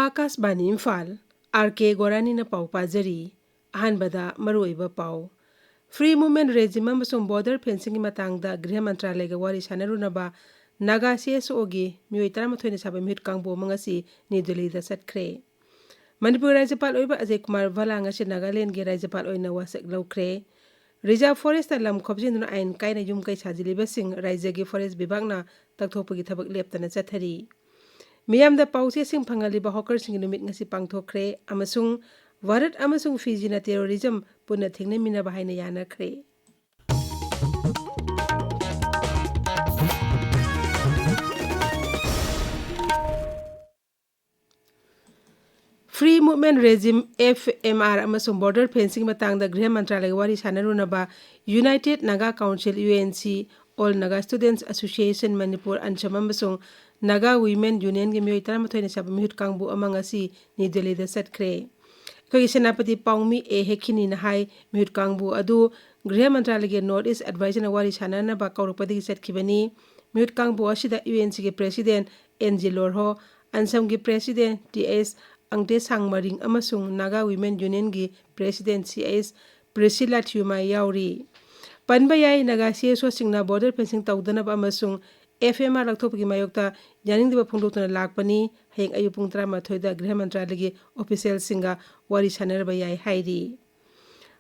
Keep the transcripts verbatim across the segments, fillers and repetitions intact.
ꯑꯥꯀꯥꯁꯕꯥꯅꯤ Imphal, R ꯀꯦ ꯒꯣꯔꯥꯅꯤꯅ ꯄꯥꯎ ꯄꯥꯖꯔꯤ꯫ ꯑꯍꯥꯟꯕꯗ ꯃꯔꯨꯑꯣꯏꯕ ꯄꯥꯎ꯫ Free Movement Regime ꯑꯃꯁꯨꯡ Border Fencingꯒꯤ ꯃꯇꯥꯡꯗ ꯒ꯭ꯔꯤꯍ ꯃꯟꯇ꯭ꯔꯥꯂꯌꯒ ꯋꯥꯔꯤ ꯁꯥꯟꯅꯔꯨꯅꯕ ꯅꯥꯒꯥ ꯁꯤ ꯑꯦꯁ ꯑꯣꯒꯤ ꯃꯤꯑꯣꯏ ꯇꯔꯥꯃꯥꯊꯣꯏꯅ ꯁꯥꯕ ꯃꯤꯍꯨꯠ ꯀꯥꯡꯕꯨ ꯑꯃ ꯉꯁꯤ ꯅ꯭ꯌꯨ ꯗꯦꯜꯂꯤꯗ ꯆꯠꯈ꯭ꯔꯦ꯫ ꯃꯅꯤꯄꯨꯔ ꯔꯥꯖ꯭ꯌꯄꯥꯜ ꯑꯣꯏꯕ ꯑꯖꯌ ꯀꯨꯃꯥꯔ ꯚꯜꯂꯥ ꯉꯁꯤ ꯅꯥꯒꯥꯂꯦꯟꯗꯒꯤ ꯔꯥꯖ꯭ꯌꯄꯥꯜ ꯑꯣꯏꯅ ꯋꯥꯁꯛ ꯂꯧꯈ꯭ꯔꯦ꯫ Reserve Forestꯇ ꯂꯝ ꯈꯣꯞꯆꯤꯟꯗꯨꯅ ꯑꯥꯏꯟ ꯀꯥꯏꯅ ꯌꯨꯝ ꯀꯩ ꯁꯥꯖꯤꯜꯂꯤꯕꯁꯤꯡ ꯔꯥꯖ꯭ꯌꯒꯤ Forest ꯕꯤꯚꯥꯒꯅ ꯇꯛꯊꯣꯛꯄꯒꯤ ꯊꯕꯛ ꯂꯦꯞꯇꯅ ꯆꯠꯊꯔꯤ꯫ ꯃꯤꯌꯥꯝꯗ ꯄꯥꯎꯆꯦꯁꯤꯡ ꯐꯪꯍꯜꯂꯤꯕ ꯍꯣꯀꯔꯁꯤꯡꯒꯤ ꯅꯨꯃꯤꯠ ꯉꯁꯤ ꯄꯥꯡꯊꯣꯛꯈ꯭ꯔꯦ ꯑꯃꯁꯨꯡ ꯚꯥꯔꯠ ꯑꯃꯁꯨꯡ ꯐꯤꯖꯤꯅ terrorism ꯄꯨꯟꯅ ꯊꯦꯡꯅꯃꯤꯟꯅꯕ ꯍꯥꯏꯅ ꯌꯥꯅꯈ꯭ꯔꯦ꯫ Free Movement Regime, F M R, ꯑꯃꯁꯨꯡ Border Fencing ꯃꯇꯥꯡꯗ ꯒ꯭ꯔꯤꯍ ꯃꯟꯇ꯭ꯔꯥꯂꯌꯒ ꯋꯥꯔꯤ ꯁꯥꯟꯅꯔꯨꯅꯕ United Naga Council, U N C, All Naga Students Association Manipur, ꯑꯟꯁꯝ, ꯑꯃꯁꯨꯡ Naga Women Unionꯒꯤ ꯃꯤꯑꯣꯏ ꯇꯔꯥꯃꯥꯊꯣꯏꯅ ꯁꯥꯕ ꯃꯤꯍꯨꯠ ꯀꯥꯡꯕꯨ ꯑꯃ ꯉꯁꯤ ꯅ꯭ꯌꯨ ꯗꯦꯜꯂꯤꯗ ꯆꯠꯈ꯭ꯔꯦ꯫ ꯑꯩꯈꯣꯏꯒꯤ ꯁꯦꯅꯥꯄꯇꯤ ꯄꯥꯎꯃꯤ ꯑꯦ ꯍꯦꯈꯤꯅꯤꯅ ꯍꯥꯏ, ꯃꯤꯍꯨꯠ ꯀꯥꯡꯕꯨ ꯑꯗꯨ ꯒ꯭ꯔꯤꯍ ꯃꯟꯇ꯭ꯔꯥꯂꯌꯒꯤ North East Advisorꯅ ꯋꯥꯔꯤ ꯁꯥꯟꯅꯅꯕ ꯀꯧꯔꯛꯄꯗꯒꯤ ꯆꯠꯈꯤꯕꯅꯤ꯫ ꯃꯤꯍꯨꯠ ꯀꯥꯡꯕꯨ ꯑꯁꯤꯗ U N Cꯒꯤ President N G Lorho, ꯑꯟꯁꯝꯒꯤ President T S ꯑꯪꯇꯦꯁꯥꯡ ꯃꯔꯤꯡ ꯑꯃꯁꯨꯡ Naga Women Unionꯒꯤ President C S Priscilla Thiumai ꯌꯥꯎꯔꯤ꯫ ꯄꯟꯕ ꯌꯥꯏ, Naga C S Oꯁꯤꯡꯅ border fencing ꯇꯧꯗꯅꯕ ꯑꯃꯁꯨꯡ F M R ꯂꯧꯊꯣꯛꯄꯒꯤ ꯃꯥꯌꯣꯛꯇ ꯌꯥꯅꯤꯡꯗꯕ ꯐꯣꯡꯗꯣꯛꯇꯨꯅ ꯂꯥꯛꯄꯅꯤ꯫ ꯍꯌꯦꯡ ꯑꯌꯨꯛ ꯄꯨꯡ ꯇꯔꯥꯃꯥꯊꯣꯏꯗ ꯒ꯭ꯔꯤꯍ ꯃꯟꯇ꯭ꯔꯥꯂꯌꯒꯤ officialꯁꯤꯡꯒ ꯋꯥꯔꯤ ꯁꯥꯟꯅꯔꯕ ꯌꯥꯏ ꯍꯥꯏꯔꯤ꯫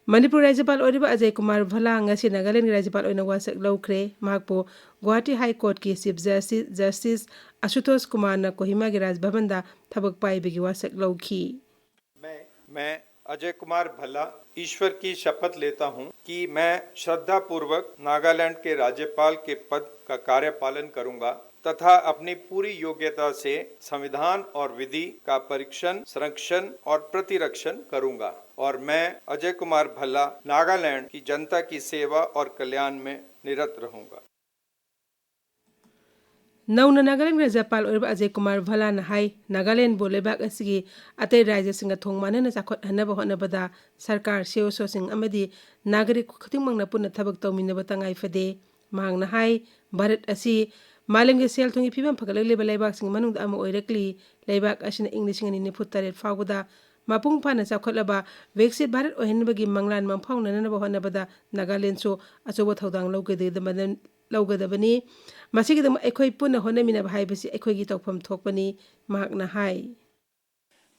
ꯃꯅꯤꯄꯨꯔ ꯔꯥꯖ꯭ꯌꯄꯥꯜ ꯑꯣꯏꯔꯤꯕ ꯑꯖꯌ ꯀꯨꯃꯥꯔ ꯚꯜꯂꯥ ꯉꯁꯤ ꯅꯥꯒꯥꯂꯦꯟꯒꯤ ꯔꯥꯖ꯭ꯌꯄꯥꯜ ꯑꯣꯏꯅ ꯋꯥꯁꯛ ꯂꯧꯈ꯭ꯔꯦ꯫ ꯃꯍꯥꯛꯄꯨ Guwahati High Courtꯀꯤ Chief Justice, Justice ꯑꯁꯨꯇꯣꯁ ꯀꯨꯃꯥꯔꯅ ꯀꯣꯍꯤꯃꯥꯒꯤ ꯔꯥꯖ ꯚꯕꯟꯗ ꯊꯕꯛ ꯄꯥꯏꯕꯒꯤ ꯋꯥꯁꯛ ꯂꯧꯈꯤ꯫ मैं, मैं अजय कुमार भल्ला ईश्वर की शपथ लेता हूं कि मैं श्रद्धापूर्वक नागालैंड के राज्यपाल के पद का कार्यपालन करूंगा तथा अपनी पूरी योग्यता से संविधान और विधि का परीक्षण, संरक्षण और प्रतिरक्षण करूंगा और मैं अजय कुमार भल्ला नागालैंड की जनता की सेवा और कल्याण में निरत रहूंगा। ꯅꯧꯅ ꯅꯥꯒꯥꯂꯦꯟ ꯔꯥꯖ꯭ꯌꯄꯥꯜ ꯑꯣꯏꯔꯤꯕ ꯑꯖꯌ ꯀꯨꯃꯥꯔ ꯚꯜꯂꯥꯅ ꯍꯥꯏ, ꯅꯥꯒꯥꯂꯦꯟꯕꯨ ꯂꯩꯕꯥꯛ ꯑꯁꯤꯒꯤ ꯑꯇꯩ ꯔꯥꯖ꯭ꯌꯁꯤꯡꯒ ꯊꯣꯡ ꯃꯥꯟꯅꯅ ꯆꯥꯎꯈꯠꯍꯟꯅꯕ ꯍꯣꯠꯅꯕꯗ ꯁꯔꯀꯥꯔ, C S Oꯁꯤꯡ ꯑꯃꯗꯤ ꯅꯥꯒꯔꯤꯛ ꯈꯨꯗꯤꯡꯃꯛꯅ ꯄꯨꯟꯅ ꯊꯕꯛ ꯇꯧꯃꯤꯟꯅꯕ ꯇꯉꯥꯏ ꯐꯗꯦ꯫ ꯃꯍꯥꯛꯅ ꯍꯥꯏ, ꯚꯥꯔꯠ ꯑꯁꯤ ꯃꯥꯂꯦꯝꯒꯤ ꯁꯦꯜ ꯊꯨꯝꯒꯤ ꯐꯤꯕꯝ ꯐꯒꯠꯂꯛꯂꯤꯕ ꯂꯩꯕꯥꯛꯁꯤꯡꯒꯤ ꯃꯅꯨꯡꯗ ꯑꯃ ꯑꯣꯏꯔꯛꯂꯤ꯫ ꯂꯩꯕꯥꯛ ꯑꯁꯤꯅ ꯏꯪ ꯂꯤꯁꯤꯡ ꯑꯅꯤ ꯅꯤꯐꯨ ꯇꯔꯦꯠ ꯐꯥꯎꯕꯗ ꯃꯄꯨꯡ ꯐꯥꯅ ꯆꯥꯎꯈꯠꯂꯕ ꯋꯤꯀꯁꯤꯠ ꯚꯥꯔꯠ ꯑꯣꯏꯍꯟꯕꯒꯤ ꯃꯪꯂꯥꯟ ꯃꯪꯐꯥꯎꯅꯅꯕ ꯍꯣꯠꯅꯕꯗ ꯅꯥꯒꯥꯂꯦꯟꯗꯁꯨ ꯑꯆꯧꯕ ꯊꯧꯗꯥꯡ ꯂꯧꯒꯗꯕꯅꯤ꯫ ꯃꯁꯤꯒꯤꯗꯃꯛ ꯑꯩꯈꯣꯏ ꯄꯨꯟꯅ ꯍꯣꯠꯅꯃꯤꯟꯅꯕ ꯍꯥꯏꯕꯁꯤ ꯑꯩꯈꯣꯏꯒꯤ ꯇꯧꯐꯝ ꯊꯣꯛꯄꯅꯤ, ꯃꯍꯥꯛꯅ ꯍꯥꯏ꯫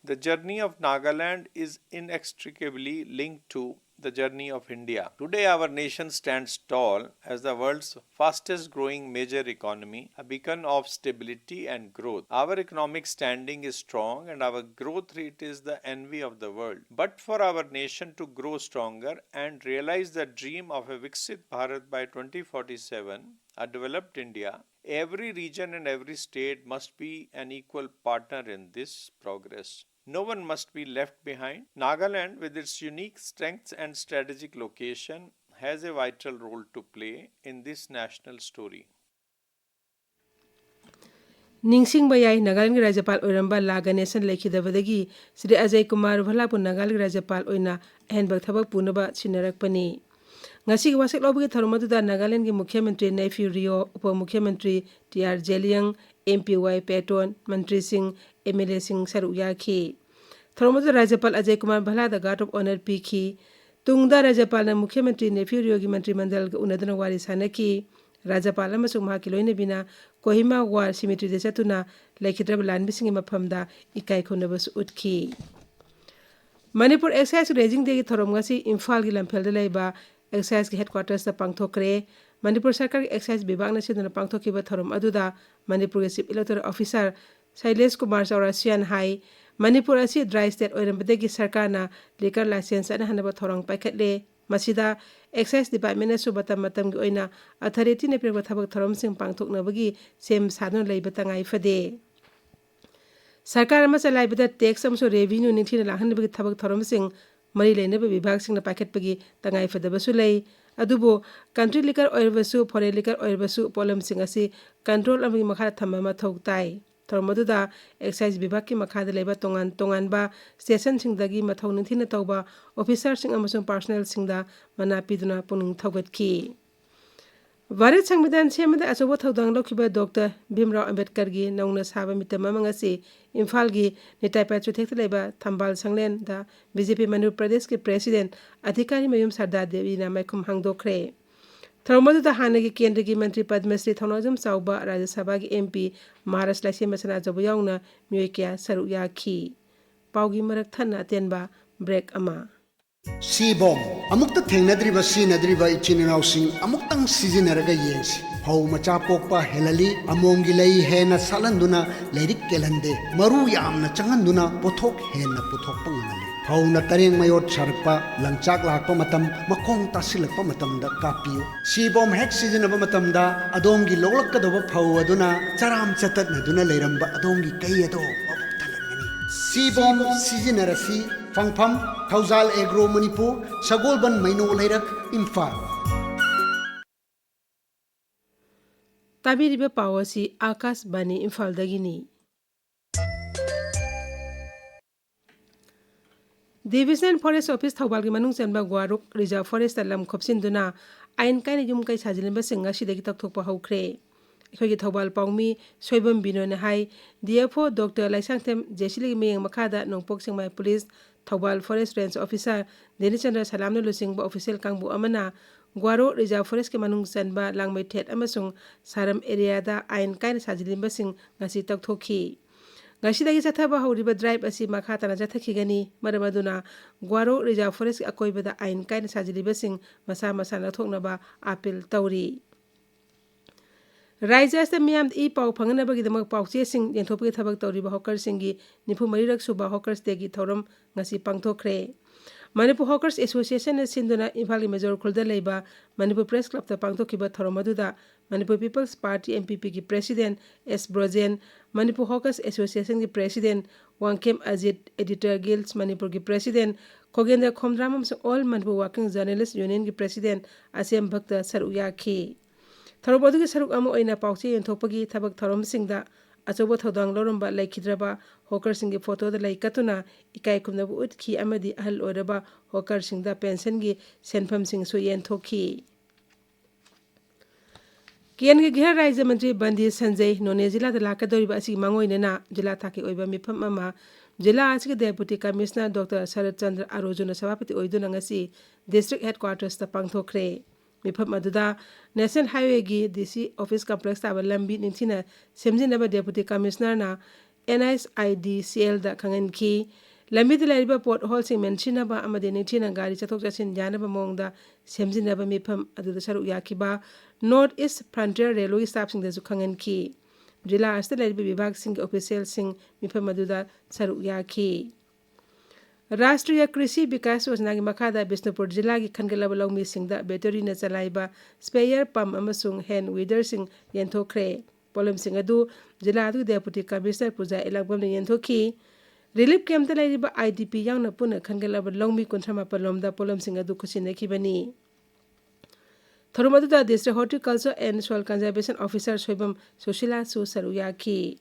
The journey of Nagaland is inextricably linked to the journey of India. Today, our nation stands tall as the world's fastest growing major economy, a beacon of stability and growth. Our economic standing is strong and our growth rate is the envy of the world. But for our nation to grow stronger and realize the dream of a Viksit Bharat by twenty forty-seven, a developed India, every region and every state must be an equal partner in this progress. No one must be left behind. Nagaland, with its unique strengths and strategic location, has a vital role to play in this national story. ꯅꯤꯡꯁꯤꯡꯕ ꯌꯥꯏ, ꯅꯥꯒꯥꯂꯦꯟꯒꯤ ꯔꯥꯖ꯭ꯌꯄꯥꯜ ꯑꯣꯏꯔꯝꯕ ꯂꯥ ꯒꯅꯦꯁꯟ ꯂꯩꯈꯤꯗꯕꯗꯒꯤ ꯁ꯭ꯔꯤ ꯑꯖꯌ ꯀꯨꯃꯥꯔ ꯚꯜꯂꯥꯕꯨ ꯅꯥꯒꯥꯂꯦꯟꯒꯤ ꯔꯥꯖ꯭ꯌꯄꯥꯜ ꯑꯣꯏꯅ ꯑꯍꯦꯟꯕ ꯊꯕꯛ ꯄꯨꯅꯕ ꯁꯤꯟꯅꯔꯛꯄꯅꯤ꯫ ꯉꯁꯤꯒꯤ ꯋꯥꯁꯛ ꯂꯧꯕꯒꯤ ꯊꯧꯔꯝ ꯑꯗꯨꯗ ꯅꯥꯒꯥꯂꯦꯟꯒꯤ ꯃꯨꯈ꯭ꯌ ꯃꯟꯇ꯭ꯔꯤ ꯅꯩꯐꯤꯌꯨ ꯔꯤꯑꯣ, ꯎꯄ ꯃꯨꯈ꯭ꯌ ꯃꯟꯇ꯭ꯔꯤ ꯇꯤ ꯑꯥꯔ ꯖꯦꯂꯤꯌꯪ, ꯑꯦꯝ ꯄꯤ ꯋꯥꯏ ꯄꯦꯇꯣꯟ, ꯃꯟꯇ꯭ꯔꯤꯁꯤꯡ, ꯑꯦꯝ ꯑꯦꯜ ꯑꯦꯁꯤꯡ ꯁꯔꯨꯛ ꯌꯥꯈꯤ꯫ ꯊꯧꯔꯝ ꯑꯗꯨꯗ ꯔꯥꯖ꯭ꯌꯄꯥꯜ ꯑꯖꯌ ꯀꯨꯃꯥꯔ ꯚꯜꯂꯥꯗ ꯒꯥꯔꯗ ꯑꯣꯐ ꯑꯣꯅꯔ ꯄꯤꯈꯤ꯫ ꯇꯨꯡꯗ ꯔꯥꯖ꯭ꯌꯄꯥꯜꯅ ꯃꯨꯈ꯭ꯌ ꯃꯟꯇ꯭ꯔꯤ ꯅꯩꯐꯤꯌꯨ ꯔꯤꯑꯣꯒꯤ ꯃꯟꯇ꯭ꯔꯤ ꯃꯟꯗꯜꯒ ꯎꯅꯗꯨꯅ ꯋꯥꯔꯤ ꯁꯥꯅꯈꯤ꯫ ꯔꯥꯖ꯭ꯌꯄꯥꯜ ꯑꯃꯁꯨꯡ ꯃꯍꯥꯛꯀꯤ ꯂꯣꯏꯅꯕꯤꯅ ꯀꯣꯍꯤꯃꯥ ꯋꯥꯔ ꯁꯤꯃꯤꯇ꯭ꯔꯤꯗ ꯆꯠꯇꯨꯅ ꯂꯩꯈꯤꯗ꯭ꯔꯕ ꯂꯥꯟꯃꯤꯁꯤꯡꯒꯤ ꯃꯐꯝꯗ ꯏꯀꯥꯏ ꯈꯨꯝꯅꯕꯁꯨ ꯎꯠꯈꯤ꯫ ꯃꯅꯤꯄꯨꯔ ꯑꯦꯛꯁꯥꯏꯖ ꯔꯦꯖꯤꯡ ꯗꯦꯒꯤ ꯊꯧꯔꯝ ꯉꯁꯤ ꯏꯝꯐꯥꯜꯒꯤ ꯂꯝꯐꯦꯜꯗ ꯂꯩꯕ ꯑꯦꯛꯁꯥꯏꯖꯀꯤ ꯍꯦꯗꯀ꯭ꯋꯥꯇꯔꯁꯇ ꯄꯥꯡꯊꯣꯛꯈ꯭ꯔꯦ꯫ ꯃꯅꯤꯄꯨꯔ ꯁꯔꯀꯥꯔꯒꯤ ꯑꯦꯛꯁꯥꯏꯖ ꯕꯤꯚꯥꯒꯅ ꯁꯤꯟꯗꯨꯅ ꯄꯥꯡꯊꯣꯛꯈꯤꯕ ꯊꯧꯔꯝ ꯑꯗꯨꯗ ꯃꯅꯤꯄꯨꯔꯒꯤ ꯆꯤꯐ ꯏꯂꯦꯛꯇꯣꯔꯦꯜ ꯑꯣꯐꯤꯁꯥꯔ ꯁꯩꯂꯦꯁ ꯀꯨꯃꯥꯔ ꯆꯧꯔꯥꯁꯤꯌꯥꯟ ꯍꯥꯏ, ꯃꯅꯤꯄꯨꯔ ꯑꯁꯤ ꯗ꯭ꯔꯥꯏ ꯁ꯭ꯇꯦꯠ ꯑꯣꯏꯔꯝꯕꯗꯒꯤ ꯁꯔꯀꯥꯔꯅ ꯂꯤꯀꯔ ꯂꯥꯏꯁꯦꯟꯁ ꯆꯠꯅꯍꯟꯅꯕ ꯊꯧꯔꯥꯡ ꯄꯥꯏꯈꯠꯂꯦ꯫ ꯃꯁꯤꯗ ꯑꯦꯛꯁꯥꯏꯖ ꯗꯤꯄꯥꯔꯠꯃꯦꯟꯅꯁꯨ ꯃꯇꯝ ꯃꯇꯝꯒꯤ ꯑꯣꯏꯅ ꯑꯊꯣꯔꯤꯇꯤꯅ ꯄꯤꯔꯛꯄ ꯊꯕꯛ ꯊꯧꯔꯝꯁꯤꯡ ꯄꯥꯡꯊꯣꯛꯅꯕꯒꯤ ꯁꯦꯝ ꯁꯥꯗꯨꯅ ꯂꯩꯕ ꯇꯉꯥꯏ ꯐꯗꯦ꯫ ꯁꯔꯀꯥꯔ ꯑꯃ ꯆꯂꯥꯏꯕꯗ ꯇꯦꯛꯁ ꯑꯃꯁꯨꯡ ꯔꯦꯚꯤꯅ꯭ꯌꯨ ꯅꯤꯡꯊꯤꯅ ꯂꯥꯛꯍꯟꯅꯕꯒꯤ ꯊꯕꯛ ꯊꯧꯔꯝꯁꯤꯡ ꯃꯔꯤ ꯂꯩꯅꯕ ꯕꯤꯚꯥꯒꯁꯤꯡꯅ ꯄꯥꯏꯈꯠꯄꯒꯤ ꯇꯉꯥꯏꯐꯗꯕꯁꯨ ꯂꯩ꯫ ꯑꯗꯨꯕꯨ ꯀꯟꯇ꯭ꯔꯤ ꯂꯤꯀꯔ ꯑꯣꯏꯔꯕꯁꯨ, ꯐꯣꯔꯦꯟ ꯂꯤꯀꯔ ꯑꯣꯏꯔꯕꯁꯨ, ꯄꯣꯠꯂꯝꯁꯤꯡ ꯑꯁꯤ ꯀꯟꯇ꯭ꯔꯣꯜ ꯑꯃꯒꯤ ꯃꯈꯥꯗ ꯊꯝꯕ ꯃꯊꯧ ꯇꯥꯏ꯫ ꯊꯧꯔꯝ ꯑꯗꯨꯗ ꯑꯦꯛꯁꯥꯏꯖ ꯕꯤꯚꯥꯒꯀꯤ ꯃꯈꯥꯗ ꯂꯩꯕ ꯇꯣꯉꯥꯟ ꯇꯣꯉꯥꯟꯕ ꯁ꯭ꯇꯦꯁꯟꯁꯤꯡꯗꯒꯤ ꯃꯊꯧ ꯅꯤꯡꯊꯤꯅ ꯇꯧꯕ ꯑꯣꯐꯤꯁꯥꯔꯁꯤꯡ ꯑꯃꯁꯨꯡ ꯄꯥꯔꯁꯣꯅꯦꯜꯁꯤꯡꯗ ꯃꯅꯥ ꯄꯤꯗꯨꯅ ꯄꯨꯛꯅꯤꯡ ꯊꯧꯒꯠꯈꯤ꯫ ꯚꯥꯔꯠ ꯁꯪꯕꯤꯙꯥꯟ ꯁꯦꯝꯕꯗ ꯑꯆꯧꯕ ꯊꯧꯗꯥꯡ ꯂꯧꯈꯤꯕ ꯗꯣꯛꯇꯔ ꯚꯤꯝꯔꯥꯎ ꯑꯝꯕꯦꯗꯀꯔꯒꯤ ꯅꯧꯅ ꯁꯥꯕ ꯃꯤꯇꯝ ꯑꯃ ꯉꯁꯤ ꯏꯝꯐꯥꯜꯒꯤ ꯅꯤꯇꯥꯏ ꯄꯥꯏꯆꯨꯊꯦꯛꯇ ꯂꯩꯕ ꯊꯝꯕꯥꯜ ꯁꯪꯂꯦꯟꯗ ꯕꯤ ꯖꯦ ꯄꯤ ꯃꯅꯤꯄꯨꯔ ꯄ꯭ꯔꯗꯦꯁꯀꯤ ꯄ꯭ꯔꯦꯁꯤꯗꯦꯟ ꯑꯙꯤꯀꯥꯔꯤ ꯃꯌꯨꯝ ꯁꯔꯗꯥ ꯗꯦꯕꯤꯅ ꯃꯥꯏꯈꯨꯝ ꯍꯥꯡꯗꯣꯛꯈ꯭ꯔꯦ꯫ ꯊꯧꯔꯝ ꯑꯗꯨꯗ ꯍꯥꯟꯅꯒꯤ ꯀꯦꯟꯗ꯭ꯔꯒꯤ ꯃꯟꯇ꯭ꯔꯤ ꯄꯗꯃꯁ꯭ꯔꯤ ꯊꯧꯅꯥꯖꯝ ꯆꯥꯎꯕ, ꯔꯥꯖ꯭ꯌ ꯁꯚꯥꯒꯤ ꯑꯦꯝ ꯄꯤ ꯃꯍꯥꯔꯥꯖ ꯂꯥꯏꯁꯦꯝꯕ ꯁꯅꯥꯖꯥꯎꯕ ꯌꯥꯎꯅ ꯃꯤꯑꯣꯏ ꯀꯌꯥ ꯁꯔꯨꯛ ꯌꯥꯈꯤ꯫ ꯄꯥꯎꯒꯤ ꯃꯔꯛ ꯊꯠꯅ ꯑꯇꯦꯟꯕ ꯕ꯭ꯔꯦꯛ ꯑꯃ꯫ ꯁꯤꯕꯣꯝ꯫ ꯑꯃꯨꯛꯇ ꯊꯦꯡꯅꯗ꯭ꯔꯤꯕ ꯁꯤꯖꯤꯟꯅꯗ꯭ꯔꯤꯕ ꯏꯆꯤꯟ ꯏꯅꯥꯎꯁꯤꯡ ꯑꯃꯨꯛꯇꯪ ꯁꯤꯖꯤꯟꯅꯔꯒ ꯌꯦꯡꯁꯤ꯫ ꯐꯧ ꯃꯆꯥ ꯄꯣꯛꯄ ꯍꯦꯜꯍꯜꯂꯤ, ꯑꯃꯣꯝꯒꯤ ꯂꯩ ꯍꯦꯟꯅ ꯁꯥꯠꯍꯟꯗꯨꯅ ꯂꯩꯔꯤꯛ ꯀꯦꯜꯍꯟꯗꯦ, ꯃꯔꯨ ꯌꯥꯝꯅ ꯆꯪꯍꯟꯗꯨꯅ ꯄꯣꯠꯊꯣꯛ ꯍꯦꯟꯅ ꯄꯨꯊꯣꯛꯄ ꯉꯝꯍꯜꯂꯤ꯫ ꯐꯧꯅ ꯇꯔꯦꯡ ꯃꯌꯣꯠ ꯁꯥꯔꯛꯄ, ꯂꯪꯆꯥꯛ ꯂꯥꯛꯄ ꯃꯇꯝ, ꯃꯈꯣꯡ ꯇꯥꯁꯤꯜꯂꯛꯄ ꯃꯇꯝꯗ ꯀꯥꯞꯄꯤꯌꯨ꯫ ꯁꯤꯕꯣꯝ ꯍꯦꯛ ꯁꯤꯖꯤꯟꯅꯕ ꯃꯇꯝꯗ ꯑꯗꯣꯝꯒꯤ ꯂꯣꯛꯂꯛꯀꯗꯧꯕ ꯐꯧ ꯑꯗꯨꯅ ꯆꯔꯥꯝ ꯆꯇꯠꯅꯗꯨꯅ ꯂꯩꯔꯝꯕ ꯑꯗꯣꯝꯒꯤ ꯀꯩ ꯑꯗꯣ ꯃꯕꯨꯛ ꯊꯜꯍꯟꯒꯅꯤ꯫ ꯁꯤꯕꯣꯝ ꯁꯤꯖꯤꯟꯅꯔꯁꯤ꯫ ꯐꯪꯐꯝ: ꯊꯧꯖꯥꯜ ꯑꯦꯒ꯭ꯔꯣ ꯃꯅꯤꯄꯨꯔ, ꯁꯒꯣꯜꯕꯟ ꯃꯩꯅꯣ ꯂꯩꯔꯛ, ꯏꯝꯐꯥꯜ꯫ ꯇꯥꯕꯤꯔꯤꯕ ꯄꯥꯎ ꯑꯁꯤ ꯑꯥꯀꯥꯁꯕꯥꯅꯤ ꯏꯝꯐꯥꯜꯗꯒꯤꯅꯤ꯫ Divisional Forest Office ꯊꯧꯕꯥꯜꯒꯤ ꯃꯅꯨꯡ ꯆꯟꯕ ꯒ꯭ꯋꯥꯔꯨꯛ Reserve Forestꯇ ꯂꯝ ꯈꯣꯞꯆꯤꯟꯗꯨꯅ ꯑꯥꯏꯟ ꯀꯥꯏꯅ ꯌꯨꯝ ꯀꯩ ꯁꯥꯖꯤꯜꯂꯝꯕꯁꯤꯡ ꯉꯁꯤꯗꯒꯤ ꯇꯧꯊꯣꯛꯄ ꯍꯧꯈ꯭ꯔꯦ꯫ ꯑꯩꯈꯣꯏꯒꯤ ꯊꯧꯕꯥꯜ ꯄꯥꯎꯃꯤ ꯁꯣꯏꯕꯝ ꯕꯤꯅꯣꯅ ꯍꯥꯏ, D F O Doctor ꯂꯥꯏꯁꯥꯡꯊꯦꯝ ꯖꯦꯁꯤꯂꯤꯒꯤ ꯃꯤꯠꯌꯦꯡ ꯃꯈꯥꯗ ꯅꯣꯡꯄꯣꯛ ꯁꯦꯛꯃꯥꯏ Police, Thoubal Forest Range Officer ꯗꯦꯅꯤꯆꯟꯗ꯭ꯔ ꯁꯂꯥꯝꯅ ꯂꯨꯆꯤꯡꯕ official ꯀꯥꯡꯕꯨ ꯑꯃꯅ ꯒ꯭ꯋꯥꯔꯣ Reserve Forestꯀꯤ ꯃꯅꯨꯡ ꯆꯟꯕ ꯂꯥꯡꯃꯩꯊꯦꯠ ꯑꯃꯁꯨꯡ ꯁꯥꯔꯝ areaꯗ ꯑꯥꯏꯟ ꯀꯥꯏꯅ ꯁꯥꯖꯤꯜꯂꯤꯕꯁꯤꯡ ꯉꯁꯤ ꯇꯧꯊꯣꯛꯈꯤ꯫ ꯉꯁꯤꯗꯒꯤ ꯆꯠꯊꯕ ꯍꯧꯔꯤꯕ drive ꯑꯁꯤ ꯃꯈꯥ ꯇꯥꯅ ꯆꯠꯊꯈꯤꯒꯅꯤ꯫ ꯃꯔꯝ ꯑꯗꯨꯅ ꯒ꯭ꯋꯥꯔꯣ Reserve Forestꯀꯤ ꯑꯀꯣꯏꯕꯗ ꯑꯥꯏꯟ ꯀꯥꯏꯅ ꯁꯥꯖꯤꯜꯂꯤꯕꯁꯤꯡ ꯃꯁꯥ ꯃꯁꯥ ꯂꯧꯊꯣꯛꯅꯕ appeal ꯇꯧꯔꯤ꯫ ꯔꯥꯏꯖ꯭ꯌ ꯑꯁꯤꯗ ꯃꯤꯌꯥꯝꯗ ꯏ ꯄꯥꯎ ꯐꯪꯍꯟꯅꯕꯒꯤꯗꯃꯛ ꯄꯥꯎꯆꯦꯁꯤꯡ ꯌꯦꯟꯊꯣꯛꯄꯒꯤ ꯊꯕꯛ ꯇꯧꯔꯤꯕ hawkerꯁꯤꯡꯒꯤ ꯅꯤꯐꯨ ꯃꯔꯤꯔꯛ ꯁꯨꯕ Hawkers Dayꯒꯤ ꯊꯧꯔꯝ ꯉꯁꯤ ꯄꯥꯡꯊꯣꯛꯈ꯭ꯔꯦ꯫ ꯃꯅꯤꯄꯨꯔ Hawkers Associationꯅ ꯁꯤꯟꯗꯨꯅ ꯏꯝꯐꯥꯜꯒꯤ ꯃꯦꯖꯣꯔ ꯈꯨꯜꯗ ꯂꯩꯕ ꯃꯅꯤꯄꯨꯔ Press Clubꯇ ꯄꯥꯡꯊꯣꯛꯈꯤꯕ ꯊꯧꯔꯝ ꯑꯗꯨꯗ Manipur People's Party, M P Pꯒꯤ President S Brojen, Manipur Hawkers Associationꯒꯤ President Wangkhem Ajit, Editor Guilds ꯃꯅꯤꯄꯨꯔꯒꯤ President ꯈꯣꯒꯦꯟꯗ꯭ꯔ ꯈꯣꯝꯗ꯭ꯔꯥꯝ ꯑꯃꯁꯨꯡ All Manipur Working Journalist Unionꯒꯤ President ꯑꯁꯦꯝ ꯚꯛꯇ ꯁꯔꯨꯛ ꯌꯥꯈꯤ꯫ ꯊꯧꯔꯝ ꯑꯗꯨꯒꯤ ꯁꯔꯨꯛ ꯑꯃ ꯑꯣꯏꯅ ꯄꯥꯎꯆꯦ ꯌꯦꯟꯊꯣꯛꯄꯒꯤ ꯊꯕꯛ ꯊꯧꯔꯝꯁꯤꯡꯗ ꯑꯆꯧꯕ ꯊꯧꯗꯥꯡ ꯂꯧꯔꯝꯕ ꯂꯩꯈꯤꯗ꯭ꯔꯕ hawkerꯁꯤꯡꯒꯤ photoꯗ ꯂꯩ ꯀꯠꯇꯨꯅ ꯏꯀꯥꯏ ꯈꯨꯝꯅꯕ ꯎꯠꯈꯤ ꯑꯃꯗꯤ ꯑꯍꯜ ꯑꯣꯏꯔꯕ hawkerꯁꯤꯡꯗ pensionꯒꯤ ꯁꯦꯟꯐꯝꯁꯤꯡꯁꯨ ꯌꯦꯟꯊꯣꯛꯈꯤ꯫ ꯀꯦꯟꯒꯤ ꯒ꯭ꯔꯤꯍ ꯔꯥꯖ꯭ꯌ ꯃꯟꯇ꯭ꯔꯤ ꯕꯟꯗꯤ ꯁꯟꯖꯌ ꯅꯣꯅꯦ ꯖꯤꯂꯥꯗ ꯂꯥꯛꯀꯗꯧꯔꯤꯕ ꯑꯁꯤꯒꯤ ꯃꯥꯡꯑꯣꯏꯅꯅ ꯖꯤꯂꯥ ꯊꯥꯛꯀꯤ ꯑꯣꯏꯕ ꯃꯤꯐꯝ ꯑꯃ ꯖꯤꯂꯥ ꯑꯁꯤꯒꯤ Deputy Commissioner Doctor ꯁꯔꯠ ꯆꯟꯗ꯭ꯔ ꯑꯥꯔꯣꯖꯨꯅ ꯁꯚꯥꯄꯇꯤ ꯑꯣꯏꯗꯨꯅ ꯉꯁꯤ District Headquartersꯇ ꯄꯥꯡꯊꯣꯛꯈ꯭ꯔꯦ꯫ ꯃꯤꯐꯝ ꯑꯗꯨꯗ National Highwayꯒꯤ DC Office Complex ꯇꯥꯕ ꯂꯝꯕꯤ ꯅꯤꯡꯊꯤꯅ ꯁꯦꯝꯖꯤꯟꯅꯕ Deputy Commissionerꯅ NHIDCLꯗ ꯈꯪꯍꯟꯈꯤ꯫ ꯂꯝꯕꯤꯗ ꯂꯩꯔꯤꯕ potholeꯁꯤꯡ ꯃꯦꯟꯁꯤꯟꯅꯕ ꯑꯃꯗꯤ ꯅꯤꯡꯊꯤꯅ ꯒꯥꯔꯤ ꯆꯠꯊꯣꯛ ꯆꯠꯁꯤꯟ ꯌꯥꯅꯕ ꯃꯑꯣꯡꯗ ꯁꯦꯝꯖꯤꯟꯅꯕ ꯃꯤꯐꯝ ꯑꯗꯨꯗ ꯁꯔꯨꯛ ꯌꯥꯈꯤꯕ North East Frontier Railwayꯒꯤ staffꯁꯤꯡꯗꯁꯨ ꯈꯪꯍꯟꯈꯤ꯫ ꯖꯤꯂꯥ ꯑꯁꯤꯗ ꯂꯩꯔꯤꯕ ꯕꯤꯚꯥꯒꯁꯤꯡꯒꯤ officialꯁꯤꯡ ꯃꯤꯐꯝ ꯑꯗꯨꯗ ꯁꯔꯨꯛ ꯌꯥꯈꯤ꯫ ꯔꯥꯁꯇ꯭ꯔꯤꯌꯥ ꯀ꯭ꯔꯤꯁꯤ ꯕꯤꯀꯥꯁ ꯌꯣꯖꯅꯥꯒꯤ ꯃꯈꯥꯗ ꯕꯤꯁꯅꯨꯄꯨꯔ ꯖꯤꯂꯥꯒꯤ ꯈꯟꯒꯠꯂꯕ ꯂꯧꯃꯤꯁꯤꯡꯗ batteryꯅ ꯆꯂꯥꯏꯕ sprayer pump ꯑꯃꯁꯨꯡ hand weederꯁꯤꯡ ꯌꯦꯟꯊꯣꯛꯈ꯭ꯔꯦ꯫ ꯄꯣꯠꯂꯝꯁꯤꯡ ꯑꯗꯨ ꯖꯤꯂꯥ ꯑꯗꯨꯒꯤ Deputy Commissioner ꯄꯨꯖꯥ ꯏꯂꯥꯛꯕꯝꯅ ꯌꯦꯟꯊꯣꯛꯈꯤ꯫ Relief campꯇ ꯂꯩꯔꯤꯕ IDP ꯌꯥꯎꯅ ꯄꯨꯟꯅ ꯈꯟꯒꯠꯂꯕ ꯂꯧꯃꯤ ꯀꯨꯟꯊ꯭ꯔꯥ ꯃꯥꯄꯜ ꯂꯣꯝꯗ ꯄꯣꯠꯂꯝꯁꯤꯡ ꯑꯗꯨ ꯈꯨꯠꯁꯤꯟꯅꯈꯤꯕꯅꯤ꯫ ꯊꯧꯔꯝ ꯑꯗꯨꯗ District Horticulture and Soil Conservation Officer Soibam ꯁꯨꯁꯤꯂꯥꯁꯨ ꯁꯔꯨꯛ ꯌꯥꯈꯤ꯫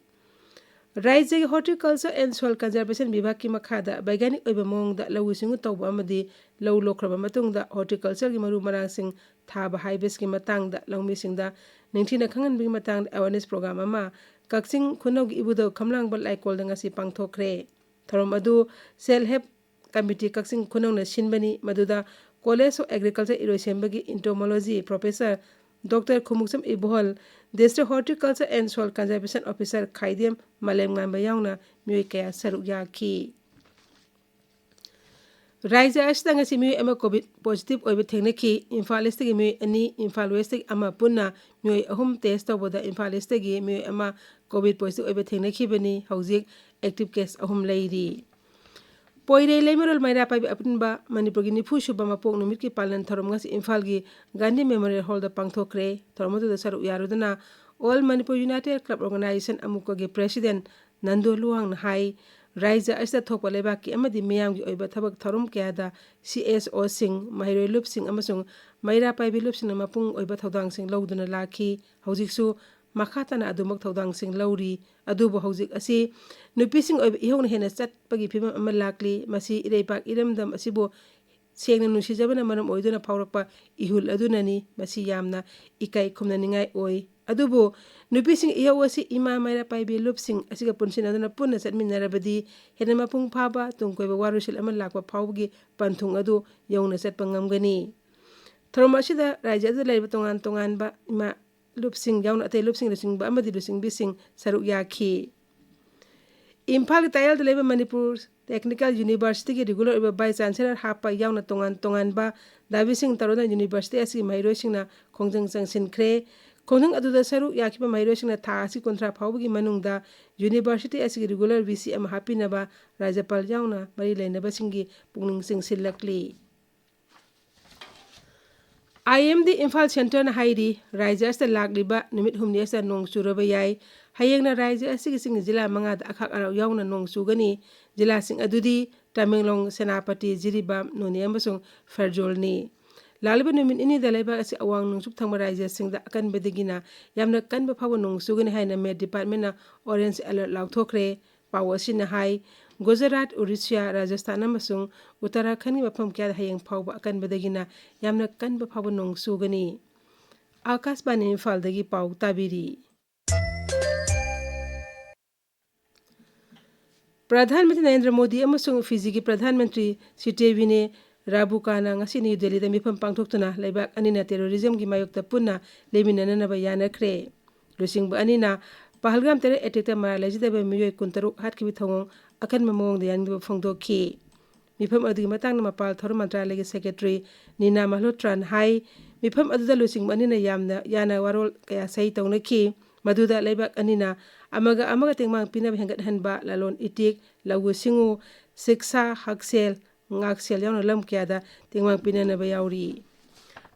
ꯔꯥꯖ꯭ꯌꯒꯤ Horticulture and Soil Conservation ꯕꯤꯚꯥꯒꯀꯤ ꯃꯈꯥꯗ ꯕꯩꯒ꯭ꯌꯥꯅꯤꯛ ꯑꯣꯏꯕ ꯃꯑꯣꯡꯗ ꯂꯧꯎ ꯁꯤꯡꯎ ꯇꯧꯕ ꯑꯃꯗꯤ ꯂꯧ ꯂꯣꯛꯈ꯭ꯔꯕ ꯃꯇꯨꯡꯗ horticultureꯒꯤ ꯃꯔꯨ ꯃꯔꯥꯡꯁꯤꯡ ꯊꯥꯕ ꯍꯥꯏꯕꯁꯤꯒꯤ ꯃꯇꯥꯡꯗ ꯂꯧꯃꯤꯁꯤꯡꯗ ꯅꯤꯡꯊꯤꯅ ꯈꯪꯍꯟꯕꯒꯤ ꯃꯇꯥꯡꯗ awareness program ꯑꯃ ꯀꯛꯆꯤꯡ ꯈꯨꯅꯧꯒꯤ ꯏꯕꯨꯙꯧ ꯈꯝꯂꯥꯡꯕ ꯂꯥꯏꯀꯣꯜꯗ ꯉꯁꯤ ꯄꯥꯡꯊꯣꯛꯈ꯭ꯔꯦ꯫ ꯊꯧꯔꯝ ꯑꯗꯨ Self Help Committee ꯀꯛꯆꯤꯡ ꯈꯨꯅꯧꯅ ꯁꯤꯟꯕꯅꯤ, ꯃꯗꯨꯗ College of Agriculture ꯏꯔꯣꯏꯁꯦꯝꯕꯒꯤ Entomology Professor Doctor Khumukcham ꯏꯕꯣꯍꯜ, District Horticulture and Soil Conservation Officer ꯈꯥꯏꯗꯦꯝ ꯃꯥꯂꯦꯝꯉꯥꯟꯕ ꯌꯥꯎꯅ ꯃꯤꯑꯣꯏ ꯀꯌꯥ ꯁꯔꯨꯛ ꯌꯥꯈꯤ꯫ ꯔꯥꯖ꯭ꯌ ꯑꯁꯤꯗ ꯉꯁꯤ ꯃꯤꯑꯣꯏ ꯑꯃ COVID positive ꯑꯣꯏꯕ ꯊꯦꯡꯅꯈꯤ꯫ ꯏꯝꯐꯥꯜ Eastꯇꯒꯤ ꯃꯤꯑꯣꯏ ꯑꯅꯤ, ꯏꯝꯐꯥꯜ Westꯇꯒꯤ ꯑꯃ, ꯄꯨꯟꯅ ꯃꯤꯑꯣꯏ ꯑꯍꯨꯝ test ꯇꯧꯕꯗ ꯏꯝꯐꯥꯜ Eastꯇꯒꯤ ꯃꯤꯑꯣꯏ ꯑꯃ COVID positive ꯑꯣꯏꯕ ꯊꯦꯡꯅꯈꯤꯕꯅꯤ꯫ ꯍꯧꯖꯤꯛ active case ꯑꯍꯨꯝ ꯂꯩꯔꯤ꯫ ꯄꯣꯏꯔꯩ ꯂꯩꯃꯔꯣꯜ ꯃꯩꯔꯥ ꯄꯥꯏꯕꯤ ꯑꯄꯨꯟꯕ ꯃꯅꯤꯄꯨꯔꯒꯤ ꯅꯤꯐꯨ ꯁꯨꯕ ꯃꯄꯣꯛ ꯅꯨꯃꯤꯠꯀꯤ ꯄꯥꯂꯟ ꯊꯧꯔꯝ ꯉꯁꯤ ꯏꯝꯐꯥꯜꯒꯤ ꯒꯥꯟꯙꯤ Memorial Hallꯗ ꯄꯥꯡꯊꯣꯛꯈ꯭ꯔꯦ꯫ ꯊꯧꯔꯝ ꯑꯗꯨꯗ ꯁꯔꯨꯛ ꯌꯥꯔꯨꯗꯨꯅ All Manipur United Club Organisation ꯑꯃꯨꯛꯀꯒꯤ President Nando ꯂꯨꯋꯥꯡꯅ ꯍꯥꯏ, ꯔꯥꯖ꯭ꯌ ꯑꯁꯤꯗ ꯊꯣꯛꯄ ꯂꯩꯕꯥꯛꯀꯤ ꯑꯃꯗꯤ ꯃꯤꯌꯥꯝꯒꯤ ꯑꯣꯏꯕ ꯊꯕꯛ ꯊꯧꯔꯝ ꯀꯌꯥꯗ CSOꯁꯤꯡ, ꯃꯍꯩꯔꯣꯏ ꯂꯨꯞꯁꯤꯡ ꯑꯃꯁꯨꯡ ꯃꯩꯔꯥ ꯄꯥꯏꯕꯤ ꯂꯨꯞꯁꯤꯡꯅ ꯃꯄꯨꯡ ꯑꯣꯏꯕ ꯊꯧꯗꯥꯡꯁꯤꯡ ꯂꯧꯗꯨꯅ ꯂꯥꯛꯈꯤ꯫ ꯍꯧꯖꯤꯛꯁꯨ ꯃꯈꯥ ꯇꯥꯅ ꯑꯗꯨꯃꯛ ꯊꯧꯗꯥꯡꯁꯤꯡ ꯂꯧꯔꯤ꯫ ꯑꯗꯨꯕꯨ ꯍꯧꯖꯤꯛ ꯑꯁꯤ ꯅꯨꯄꯤꯁꯤꯡ ꯑꯣꯏꯕ ꯏꯍꯧꯅ ꯍꯦꯟꯅ ꯆꯠꯄꯒꯤ ꯐꯤꯕꯝ ꯑꯃ ꯂꯥꯛꯂꯤ꯫ ꯃꯁꯤ ꯏꯔꯩꯄꯥꯛ ꯏꯔꯝꯗꯝ ꯑꯁꯤꯕꯨ ꯁꯦꯡꯅ ꯅꯨꯡꯁꯤꯖꯕꯅ ꯃꯔꯝ ꯑꯣꯏꯗꯨꯅ ꯐꯥꯎꯔꯛꯄ ꯏꯍꯨꯜ ꯑꯗꯨꯅꯅꯤ꯫ ꯃꯁꯤ ꯌꯥꯝꯅ ꯏꯀꯥꯏ ꯈꯨꯝꯅꯅꯤꯡꯉꯥꯏ ꯑꯣꯏ꯫ ꯑꯗꯨꯕꯨ ꯅꯨꯄꯤꯁꯤꯡ ꯏꯍꯧ ꯑꯁꯤ ꯏꯃꯥ ꯃꯩꯔꯥ ꯄꯥꯏꯕꯤ ꯂꯨꯞꯁꯤꯡ ꯑꯁꯤꯒ ꯄꯨꯟꯁꯤꯟꯅꯗꯨꯅ ꯄꯨꯟꯅ ꯆꯠꯃꯤꯟꯅꯔꯕꯗꯤ ꯍꯦꯟꯅ ꯃꯄꯨꯡ ꯐꯥꯕ ꯇꯨꯡ ꯀꯣꯏꯕ ꯋꯥꯔꯣꯏꯁꯤꯟ ꯑꯃ ꯂꯥꯛꯄ ꯐꯥꯎꯕꯒꯤ ꯄꯟꯊꯨꯡ ꯑꯗꯨ ꯌꯧꯅ ꯆꯠꯄ ꯉꯝꯒꯅꯤ꯫ ꯊꯧꯔꯝ ꯑꯁꯤꯗ ꯔꯥꯖ꯭ꯌ ꯑꯗꯨꯗ ꯂꯩꯔꯤꯕ ꯇꯣꯉꯥꯟ ꯇꯣꯉꯥꯟꯕ ꯏꯃꯥ ꯂꯨꯞꯁꯤꯡ ꯌꯥꯎꯅ ꯑꯇꯩ ꯂꯨꯞꯁꯤꯡ ꯂꯨꯆꯤꯡꯕ ꯑꯃꯗꯤ ꯂꯨꯆꯤꯡꯕꯤꯁꯤꯡ ꯁꯔꯨꯛ ꯌꯥꯈꯤ꯫ ꯏꯝꯐꯥꯜꯒꯤ ꯇꯥꯌꯦꯜꯗ ꯂꯩꯕ ꯃꯅꯤꯄꯨꯔ Technical Universityꯒꯤ regular ꯑꯣꯏꯕ Vice Chancellor ꯍꯥꯞꯄ ꯌꯥꯎꯅ ꯇꯣꯉꯥꯟ ꯇꯣꯉꯥꯟꯕ ꯗꯥꯕꯤꯁꯤꯡ ꯇꯧꯔꯗꯨꯅ university ꯑꯁꯤꯒꯤ ꯃꯍꯩꯔꯣꯏꯁꯤꯡꯅ ꯈꯣꯡꯖꯪ ꯆꯪꯁꯤꯟꯈ꯭ꯔꯦ꯫ ꯈꯣꯡꯖꯪ ꯑꯗꯨꯗ ꯁꯔꯨꯛ ꯌꯥꯈꯤꯕ ꯃꯍꯩꯔꯣꯏꯁꯤꯡꯅ ꯊꯥ ꯑꯁꯤ ꯀꯨꯟꯊ꯭ꯔꯥ ꯐꯥꯎꯕꯒꯤ ꯃꯅꯨꯡꯗ university ꯑꯁꯤꯒꯤ regular VC ꯑꯃ ꯍꯥꯞꯄꯤꯅꯕ ꯔꯥꯖ꯭ꯌꯄꯥꯜ ꯌꯥꯎꯅ ꯃꯔꯤ ꯂꯩꯅꯕꯁꯤꯡꯒꯤ ꯄꯨꯛꯅꯤꯡ ꯆꯤꯡꯁꯤꯜꯂꯛꯂꯤ꯫ IMD ꯏꯝꯐꯥꯜ Centreꯅ ꯍꯥꯏꯔꯤ, ꯔꯥꯖ꯭ꯌ ꯑꯁꯤꯗ ꯂꯥꯛꯂꯤꯕ ꯅꯨꯃꯤꯠ ꯍꯨꯝꯅꯤ ꯑꯁꯤꯗ ꯅꯣꯡ ꯆꯨꯔꯕ ꯌꯥꯏ꯫ ꯍꯌꯦꯡꯅ ꯔꯥꯖ꯭ꯌ ꯑꯁꯤꯒꯤ ꯆꯤꯡꯒꯤ ꯖꯤꯂꯥ ꯃꯉꯥꯗ ꯑꯈꯥꯛ ꯑꯔꯥꯎ ꯌꯥꯎꯅ ꯅꯣꯡ ꯆꯨꯒꯅꯤ꯫ ꯖꯤꯂꯥꯁꯤꯡ ꯑꯗꯨꯗꯤ ꯇꯃꯦꯡꯂꯣꯡ, ꯁꯦꯅꯥꯄꯇꯤ, ꯖꯤꯔꯤꯕꯥꯝ, ꯅꯣꯅꯦ ꯑꯃꯁꯨꯡ ꯐꯦꯔꯖꯣꯜꯅꯤ꯫ ꯂꯥꯛꯂꯤꯕ ꯅꯨꯃꯤꯠ ꯅꯤꯅꯤꯗ ꯂꯩꯕꯥꯛ ꯑꯁꯤ ꯑꯋꯥꯡ ꯅꯣꯡꯆꯨꯞ ꯊꯪꯕ ꯔꯥꯖ꯭ꯌꯁꯤꯡꯗ ꯑꯀꯟꯕꯗꯒꯤꯅ ꯌꯥꯝꯅ ꯀꯟꯕ ꯐꯥꯎꯕ ꯅꯣꯡ ꯆꯨꯒꯅꯤ ꯍꯥꯏꯅ Met Departmentꯅ orange alert ꯂꯥꯎꯊꯣꯛꯈ꯭ꯔꯦ꯫ ꯄꯥꯎ ꯑꯁꯤꯅ ꯍꯥꯏ, ꯒꯨꯖꯔꯥꯠ, ꯎꯔꯤꯁ꯭ꯌꯥ, ꯔꯥꯖꯁꯊꯥꯟ ꯑꯃꯁꯨꯡ ꯎꯠꯇꯔꯥꯈꯟꯒꯤ ꯃꯐꯝ ꯀꯌꯥꯗ ꯍꯌꯦꯡ ꯐꯥꯎꯕ ꯑꯀꯟꯕꯗꯒꯤꯅ ꯌꯥꯝꯅ ꯀꯟꯕ ꯐꯥꯎꯕ ꯅꯣꯡ ꯆꯨꯒꯅꯤ꯫ ꯑꯥꯀꯥꯁꯕꯥꯅꯤ ꯏꯝꯐꯥꯜꯗꯒꯤ ꯄꯥꯎ ꯇꯥꯕꯤꯔꯤ꯫ ꯄ꯭ꯔꯙꯥꯟ ꯃꯟꯇ꯭ꯔꯤ ꯅꯔꯦꯟꯗ꯭ꯔ ꯃꯣꯗꯤ ꯑꯃꯁꯨꯡ ꯐꯤꯖꯤꯒꯤ ꯄ꯭ꯔꯙꯥꯟ ꯃꯟꯇ꯭ꯔꯤ ꯁꯤꯇꯦꯚꯤꯅꯦ ꯔꯥꯕꯨꯀꯥꯅ ꯉꯁꯤ ꯅ꯭ꯌꯨ ꯗꯦꯜꯂꯤꯗ ꯃꯤꯐꯝ ꯄꯥꯡꯊꯣꯛꯇꯨꯅ ꯂꯩꯕꯥꯛ ꯑꯅꯤꯅ terrorismꯒꯤ ꯃꯥꯌꯣꯛꯇ ꯄꯨꯟꯅ ꯂꯩꯃꯤꯟꯅꯅꯕ ꯌꯥꯅꯈ꯭ꯔꯦ꯫ ꯂꯨꯆꯤꯡꯕ ꯑꯅꯤꯅ ꯄꯍꯜꯒꯥꯝ terror attackꯇ ꯃꯔꯥꯜ ꯂꯩꯖꯗꯕ ꯃꯤꯑꯣꯏ ꯀꯨꯟꯇꯔꯨꯛ ꯍꯥꯠꯈꯤꯕ ꯊꯧꯑꯣꯡ ꯑꯀꯟꯕ ꯃꯑꯣꯡꯗ ꯌꯥꯅꯤꯡꯗꯕ ꯐꯣꯡꯗꯣꯛꯈꯤ꯫ ꯃꯤꯐꯝ ꯑꯗꯨꯒꯤ ꯃꯇꯥꯡꯗ ꯃꯄꯥꯜ ꯊꯧꯔꯝ ꯃꯟꯇ꯭ꯔꯥꯂꯌꯒꯤ secretary ꯅꯤꯅꯥ ꯃꯜꯍꯣꯇ꯭ꯔꯥꯅ ꯍꯥꯏ, ꯃꯤꯐꯝ ꯑꯗꯨꯗ ꯂꯨꯆꯤꯡꯕ ꯑꯅꯤꯅ ꯌꯥꯝꯅ ꯌꯥꯅ ꯋꯥꯔꯣꯜ ꯀꯌꯥ ꯁꯍꯤ ꯇꯧꯅꯈꯤ꯫ ꯃꯗꯨꯗ ꯂꯩꯕꯥꯛ ꯑꯅꯤꯅ ꯑꯃꯒ ꯑꯃꯒ ꯇꯦꯡꯕꯥꯡ ꯄꯤꯅꯕ ꯍꯦꯟꯒꯠꯍꯟꯕ, ꯂꯂꯣꯟ ꯏꯇꯤꯛ, ꯂꯧꯎ ꯁꯤꯡꯎ, ꯁꯤꯛꯁꯥ, ꯍꯛꯁꯦꯜ, ꯉꯥꯛꯁꯦꯜ ꯌꯥꯎꯅ ꯂꯝ ꯀꯌꯥꯗ ꯇꯦꯡꯕꯥꯡ ꯄꯤꯅꯅꯕ ꯌꯥꯎꯔꯤ꯫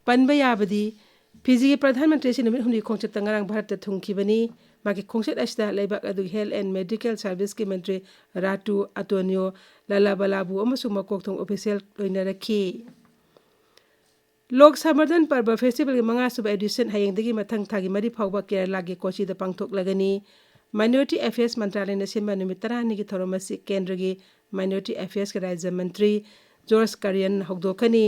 ꯄꯟꯕ ꯌꯥꯕꯗꯤ, ꯐꯤꯖꯤꯒꯤ ꯄ꯭ꯔꯙꯥꯟ ꯃꯟꯇ꯭ꯔꯤ ꯑꯁꯤ ꯅꯨꯃꯤꯠ ꯍꯨꯝꯅꯤ ꯈꯣꯡꯆꯠꯇ ꯉꯔꯥꯡ ꯚꯥꯔꯠꯇ ꯊꯨꯡꯈꯤꯕꯅꯤ꯫ ꯃꯍꯥꯛꯀꯤ ꯈꯣꯡꯆꯠ ꯑꯁꯤꯗ ꯂꯩꯕꯥꯛ ꯑꯗꯨꯒꯤ Health and Medical Serviceꯀꯤ ꯃꯟꯇ꯭ꯔꯤ ꯔꯥꯇꯨ ꯑꯇꯣꯅꯤꯌꯣ ꯂꯥꯂꯥꯕꯂꯥꯕꯨ ꯑꯃꯁꯨꯡ ꯃꯀꯣꯛ ꯊꯣꯡꯕ official ꯂꯣꯏꯅꯔꯛꯈꯤ꯫ ꯂꯣꯛ ꯁꯃꯔꯗꯟ ꯄꯔꯕ festivalꯒꯤ ꯃꯉꯥꯁꯨꯕ edition ꯍꯌꯦꯡꯗꯒꯤ ꯃꯊꯪ ꯊꯥꯒꯤ ꯃꯔꯤ ꯐꯥꯎꯕ ꯀꯦꯔꯂꯥꯒꯤ ꯀꯣꯆꯤꯗ ꯄꯥꯡꯊꯣꯛꯂꯒꯅꯤ꯫ Minority Affairs ꯃꯟꯇ꯭ꯔꯥꯂꯌꯅ ꯁꯤꯟꯕ ꯅꯨꯃꯤꯠ ꯇꯔꯥꯅꯤꯒꯤ ꯊꯧꯔꯝ ꯑꯁꯤ ꯀꯦꯟꯗ꯭ꯔꯒꯤ Minority Affairsꯀꯤ ꯔꯥꯖ꯭ꯌ ꯃꯟꯇ꯭ꯔꯤ ꯖꯣꯔꯖ ꯀꯥꯔꯤꯌꯟ ꯍꯧꯗꯣꯛꯀꯅꯤ꯫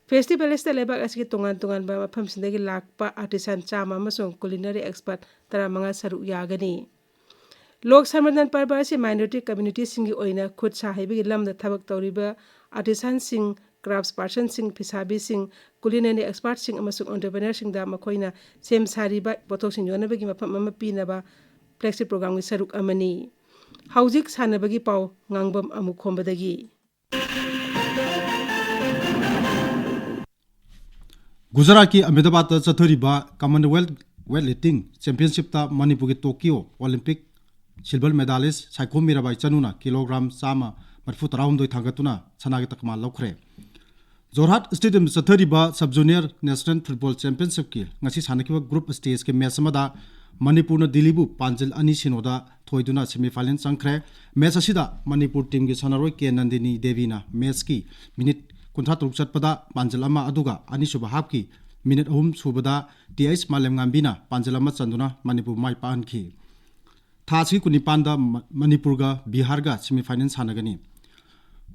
ꯐꯦꯁꯇꯤꯚꯦꯜ ꯑꯁꯤꯗ ꯂꯩꯕꯥꯛ ꯑꯁꯤꯒꯤ ꯇꯣꯉꯥꯟ ꯇꯣꯉꯥꯟꯕ ꯃꯐꯝꯁꯤꯡꯗꯒꯤ ꯂꯥꯛꯄ artisan ꯆꯥꯝꯃ ꯑꯃꯁꯨꯡ culinary expert ꯇꯔꯥꯃꯉꯥ ꯁꯔꯨꯛ ꯌꯥꯒꯅꯤ꯫ ꯂꯣꯛ ꯁꯝꯕꯔꯙꯟ ꯄꯔꯕ ꯑꯁꯤ minority communityꯁꯤꯡꯒꯤ ꯑꯣꯏꯅ ꯈꯨꯠ ꯁꯥ ꯍꯩꯕꯒꯤ ꯂꯝꯗ ꯊꯕꯛ ꯇꯧꯔꯤꯕ artisanꯁꯤꯡ, crafts personꯁꯤꯡ, ꯐꯤꯁꯥꯕꯤꯁꯤꯡ, culinary expertꯁꯤꯡ ꯑꯃꯁꯨꯡ entrepreneurꯁꯤꯡꯗ ꯃꯈꯣꯏꯅ ꯁꯦꯝ ꯁꯥꯔꯤꯕ ꯄꯣꯠꯊꯣꯛꯁꯤꯡ ꯌꯣꯟꯅꯕꯒꯤ ꯃꯐꯝ ꯑꯃ ꯄꯤꯅꯕ flagship programꯒꯤ ꯁꯔꯨꯛ ꯑꯃꯅꯤ꯫ ꯍꯧꯖꯤꯛ ꯁꯥꯟꯅꯕꯒꯤ ꯄꯥꯎ ꯉꯥꯡꯕꯝ ꯑꯃꯨꯛ ꯈꯣꯝꯕꯗꯒꯤ꯫ ꯒꯨꯖꯔꯥꯠꯀꯤ ꯑꯍꯃꯦꯗꯕꯥꯗꯇ ꯆꯠꯊꯔꯤꯕ Commonwealth Weightlifting Championshipꯇ ꯃꯅꯤꯄꯨꯔꯒꯤ Tokyo Olympic silver medalist Saikhom Mirabai ꯆꯅꯨꯅ ꯀꯤꯂꯣꯒ꯭ꯔꯥꯝ ꯆꯥꯝꯃ ꯃꯔꯤꯐꯨ ꯇꯔꯥꯍꯨꯝꯗꯣꯏ ꯊꯥꯡꯒꯠꯇꯨꯅ ꯁꯅꯥꯒꯤ ꯇꯛꯃꯥꯟ ꯂꯧꯈ꯭ꯔꯦ꯫ ꯖꯣꯔꯍꯥꯠ Stadiumꯗ ꯆꯠꯊꯔꯤꯕ Sub Junior National Football Championshipꯀꯤ ꯉꯁꯤ ꯁꯥꯟꯅꯈꯤꯕ group stageꯀꯤ match ꯑꯃꯗ ꯃꯅꯤꯄꯨꯔꯅ ꯗꯤꯜꯂꯤꯕꯨ ꯄꯥꯟꯖꯤꯜ ꯑꯅꯤ ꯁꯤꯅꯣꯗ ꯊꯣꯏꯗꯨꯅ semifinal ꯆꯪꯈ꯭ꯔꯦ꯫ Match ꯑꯁꯤꯗ ꯃꯅꯤꯄꯨꯔ teamꯒꯤ ꯁꯥꯟꯅꯔꯣꯏ ꯀꯦ ꯅꯟꯗꯤꯅꯤ ꯗꯦꯕꯤꯅ matchꯀꯤ minute ꯀꯨꯟꯊ꯭ꯔꯥ ꯇꯔꯨꯛ ꯆꯠꯄꯗ ꯄꯥꯟꯖꯤꯜ ꯑꯃ, ꯑꯗꯨꯒ ꯑꯅꯤꯁꯨꯕ halfꯀꯤ minute ꯑꯍꯨꯝ ꯁꯨꯕꯗ ꯇꯤ ꯑꯩꯆ ꯃꯥꯂꯦꯝꯉꯥꯟꯕꯤꯅ ꯄꯥꯟꯖꯤꯜ ꯑꯃ ꯆꯟꯗꯨꯅ ꯃꯅꯤꯄꯨꯔ ꯃꯥꯏ ꯄꯥꯛꯍꯟꯈꯤ꯫ ꯊꯥ ꯑꯁꯤꯒꯤ ꯀꯨꯟꯅꯤꯄꯥꯟꯗ ꯃ-, ꯃꯅꯤꯄꯨꯔꯒ ꯕꯤꯍꯥꯔꯒ semifinal ꯁꯥꯟꯅꯒꯅꯤ꯫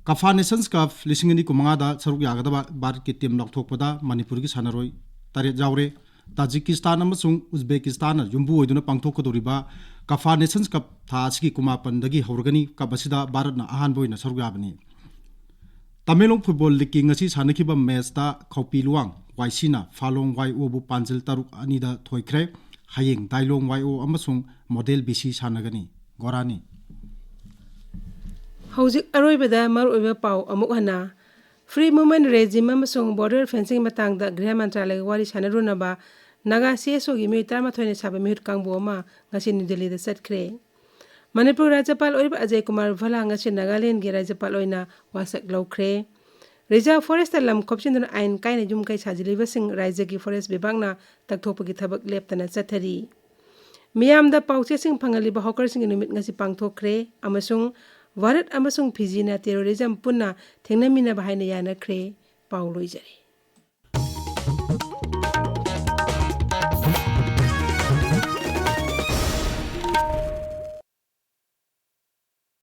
CAFA Nations Cup ꯂꯤꯁꯤꯡ ꯑꯅꯤ ꯀꯨꯟꯃꯉꯥꯗ ꯁꯔꯨꯛ ꯌꯥꯒꯗꯕ ꯚꯥꯔꯠꯀꯤ team ꯂꯥꯎꯊꯣꯛꯄꯗ ꯃꯅꯤꯄꯨꯔꯒꯤ ꯁꯥꯟꯅꯔꯣꯏ ꯇꯔꯦꯠ ꯌꯥꯎꯔꯦ꯫ ꯇꯥꯖꯤꯀꯤꯁꯇꯥꯟ ꯑꯃꯁꯨꯡ ꯎꯖꯕꯦꯀꯤꯁꯇꯥꯟꯅ ꯌꯨꯝꯕꯨ ꯑꯣꯏꯗꯨꯅ ꯄꯥꯡꯊꯣꯛꯀꯗꯧꯔꯤꯕ CAFA Nations Cup ꯊꯥ ꯑꯁꯤꯒꯤ ꯀꯨꯟꯃꯥꯄꯟꯗꯒꯤ ꯍꯧꯔꯒꯅꯤ꯫ Cup ꯑꯁꯤꯗ ꯚꯥꯔꯠꯅ ꯑꯍꯥꯟꯕ ꯑꯣꯏꯅ ꯁꯔꯨꯛ ꯌꯥꯕꯅꯤ꯫ ꯇꯃꯦꯡꯂꯣꯡ football leagueꯀꯤ ꯉꯁꯤ ꯁꯥꯟꯅꯈꯤꯕ matchꯇ ꯈꯧꯄꯤ ꯂꯨꯋꯥꯡ ꯋꯥꯏ ꯁꯤꯅ ꯐꯥꯂꯣꯡ ꯋꯥꯏ ꯑꯣꯕꯨ ꯄꯥꯟꯖꯤꯜ ꯇꯔꯨꯛ ꯑꯅꯤꯗ ꯊꯣꯏꯈ꯭ꯔꯦ꯫ ꯍꯌꯦꯡ ꯗꯥꯏꯂꯣꯡ ꯋꯥꯏ ꯑꯣ ꯑꯃꯁꯨꯡ ꯃꯣꯗꯦꯜ ꯕꯤ ꯁꯤ ꯁꯥꯟꯅꯒꯅꯤ꯫ ꯒꯣꯔꯥꯅꯤ꯫ ꯍꯧꯖꯤꯛ ꯑꯔꯣꯏꯕꯗ ꯃꯔꯨꯑꯣꯏꯕ ꯄꯥꯎ ꯑꯃꯨꯛ ꯍꯟꯅ꯫ Free Movement Regime ꯑꯃꯁꯨꯡ Border Fencing ꯃꯇꯥꯡꯗ ꯒ꯭ꯔꯤꯍ ꯃꯟꯇ꯭ꯔꯥꯂꯌꯒ ꯋꯥꯔꯤ ꯁꯥꯟꯅꯔꯨꯅꯕ ꯅꯥꯒꯥ ꯁꯤ ꯑꯦꯁ ꯑꯣꯒꯤ ꯃꯤꯑꯣꯏ ꯇꯔꯥꯃꯥꯊꯣꯏꯅ ꯁꯥꯕ ꯃꯤꯍꯨꯠ ꯀꯥꯡꯕꯨ ꯑꯃ ꯉꯁꯤ ꯅ꯭ꯌꯨ ꯗꯦꯜꯂꯤꯗ ꯆꯠꯈ꯭ꯔꯦ꯫ ꯃꯅꯤꯄꯨꯔ ꯔꯥꯖ꯭ꯌꯄꯥꯜ ꯑꯣꯏꯔꯤꯕ ꯑꯖꯌ ꯀꯨꯃꯥꯔ ꯚꯜꯂꯥ ꯉꯁꯤ ꯅꯥꯒꯥꯂꯦꯟꯗꯒꯤ ꯔꯥꯖ꯭ꯌꯄꯥꯜ ꯑꯣꯏꯅ ꯋꯥꯁꯛ ꯂꯧꯈ꯭ꯔꯦ꯫ Reserve Forestꯇ ꯂꯝ ꯈꯣꯞꯆꯤꯟꯗꯨꯅ ꯑꯥꯏꯟ ꯀꯥꯏꯅ ꯌꯨꯝ ꯀꯩ ꯁꯥꯖꯤꯜꯂꯤꯕꯁꯤꯡ ꯔꯥꯖ꯭ꯌꯒꯤ Forest ꯕꯤꯚꯥꯒꯅ ꯇꯛꯊꯣꯛꯄꯒꯤ ꯊꯕꯛ ꯂꯦꯞꯇꯅ ꯆꯠꯊꯔꯤ꯫ ꯃꯤꯌꯥꯝꯗ ꯄꯥꯎꯆꯦꯁꯤꯡ ꯐꯪꯍꯜꯂꯤꯕ hawkerꯁꯤꯡꯒꯤ ꯅꯨꯃꯤꯠ ꯉꯁꯤ ꯄꯥꯡꯊꯣꯛꯈ꯭ꯔꯦ ꯑꯃꯁꯨꯡ ꯚꯥꯔꯠ ꯑꯃꯁꯨꯡ ꯐꯤꯖꯤꯅ terrorism ꯄꯨꯟꯅ ꯊꯦꯡꯅꯃꯤꯟꯅꯕ ꯍꯥꯏꯅ ꯌꯥꯅꯈ꯭ꯔꯦ꯫ ꯄꯥꯎ ꯂꯣꯏꯖꯔꯦ꯫